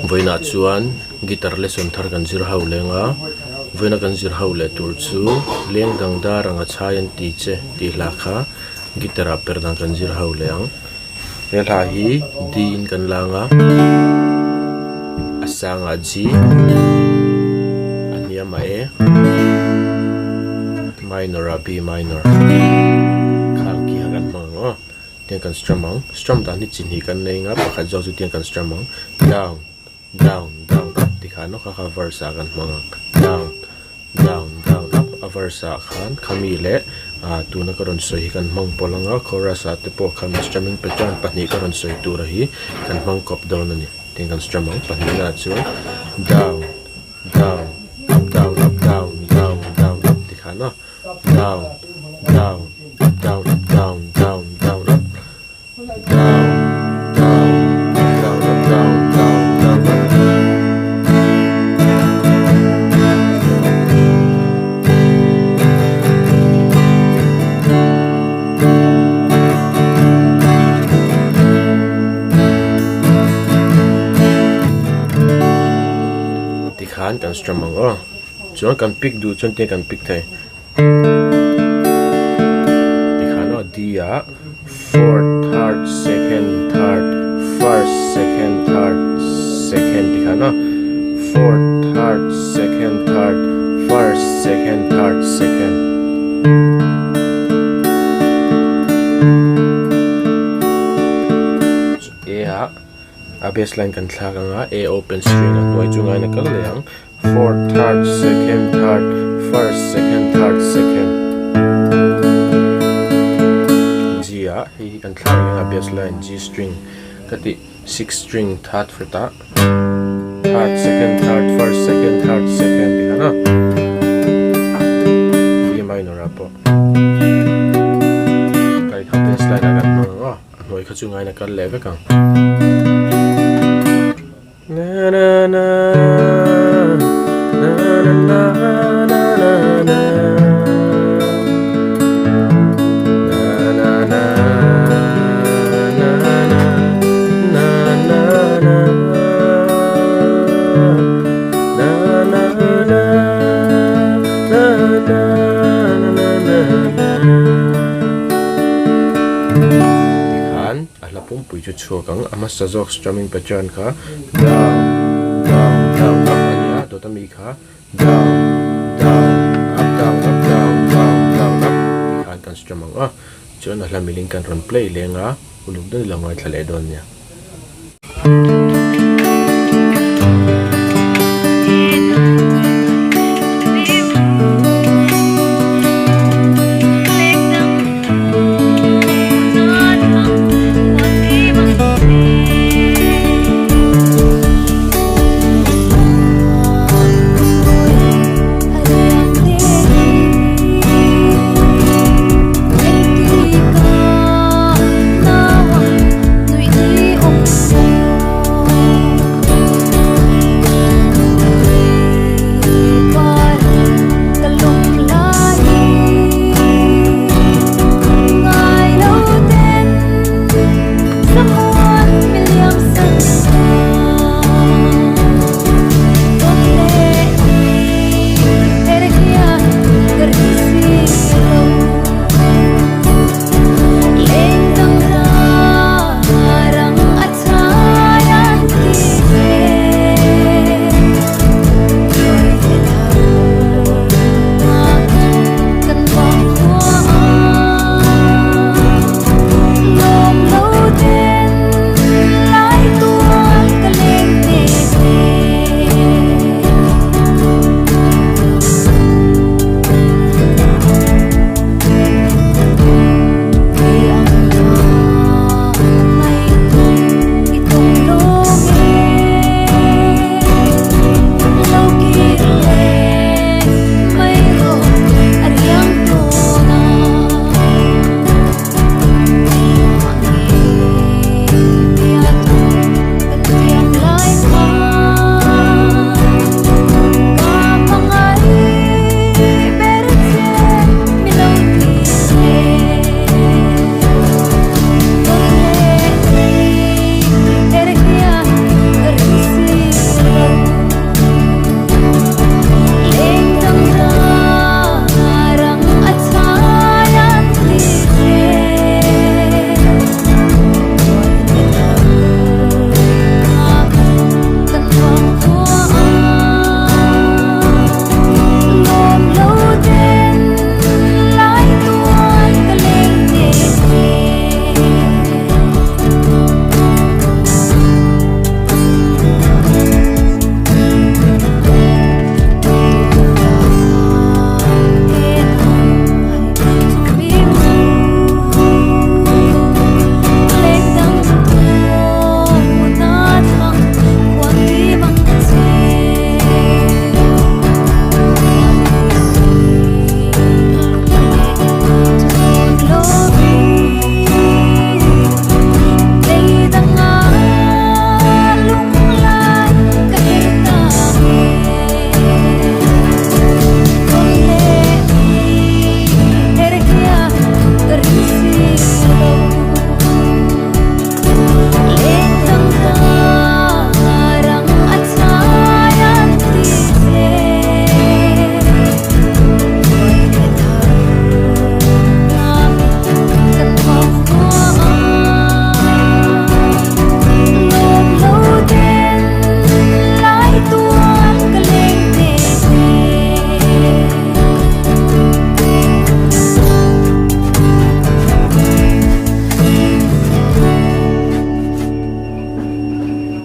Vawiinah chuan guitar lesson thar kan zir ho leng a, vawiina kan zir ho leh tur chu leng dang dar anga chhai an ti che tih hla kha guitar ah per dan kan zir ho leh ang. He hla hi D in kan lang a, a sangah G, a hniamah A, minor ah B minor khang khi kha kan hmang ang aw. Tiang kan strum ang, strum dan hi chi hnih kan nei anga pakhat zawk chu tiang kan strum ang, down, down, down, up ti khan kha kha verse ah kan hmang ang, down, down, down, up a verse ah khan khami leh ah tuna ka rawn sawi hi kan hmang pawlh anga chorus ah te pawh khami strumming pattern pahnih ka rawn sawi tur a hi kan hmang kawp dawn a ni, tiang kan strum ang pahnih na chuan down, down, up, down, up, down, down, down, up ti khan aw. Down, down, up, down, up, down, down, down, up, down, down, up, down, up, down, down, down, up. Tikhan kan strum ang aw. Chuan kan pick duh chuan tinge kan pick thei. Tikhan aw D ah fourth third second third first second third second tikhan aw fourth third second third first second third second. A ah a bass line kan thlak anga A open string a hnuai chu ngaina kal leh ang. Fourth, third, second, third, first, second, third, second. G ah hei hi kan thlak reng a bass line G string ka tih six string third fret ah third, second, third, first, second, third, second tih khan a B minor ah pawh kai kha bass line ah kan hmang ang aw a hnuai kha chu ngaina kal leh vek ang. Na na na na na na na na na Na na na na na na na Na na na na na na na na Tikhan a hla pumpui chu chhuak ang a hmasa zawk strumming pattern kha down down down up a nia dawt ami kha down down up down up down down down up tih khan kan strum ang a chuan a hla milin kan rawn play leng a uluk deuh ilo ngaithla leh dawn nia.